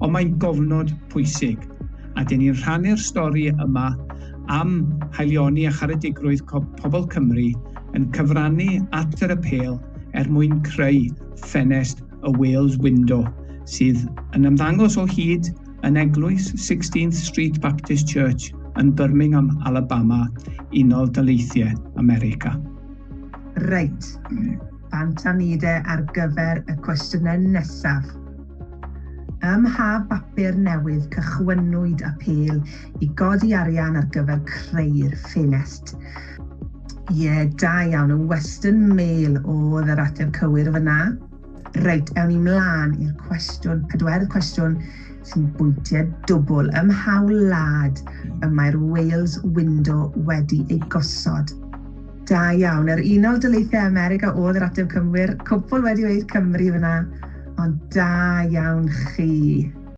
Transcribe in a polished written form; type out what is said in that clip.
Ond mae'n gofnod pwysig, a dyn ni'n rhannu'r stori yma am haelioni a charedigrwydd pobl Cymru yn cyfrannu at yr apêl er mwyn creu ffenest y Wales Window, sydd yn ymddangos o hyd yn eglwys 16th Street Baptist Church yn Birmingham, Alabama, Unol Daleithiau America. Reit, bant â ni de ar gyfer y cwestiynau nesaf. Ym mha bapur newydd cychwynnwyd apêl i godi arian ar gyfer creu'r ffenest? Ie, da iawn, y Western Mail oedd yr ateb cywir fyna. Reit, ewn ni mlaen i'r cwestiwn, pedwerydd cwestiwn sy'n bwyntiau dwbl. Ym mha wlad y mae'r Wales Window wedi ei gosod? Da iawn, yr Unol Daleithiau America oedd yr ateb cywir. Cwpl wedi dweud Cymru fyna, ond da iawn chi.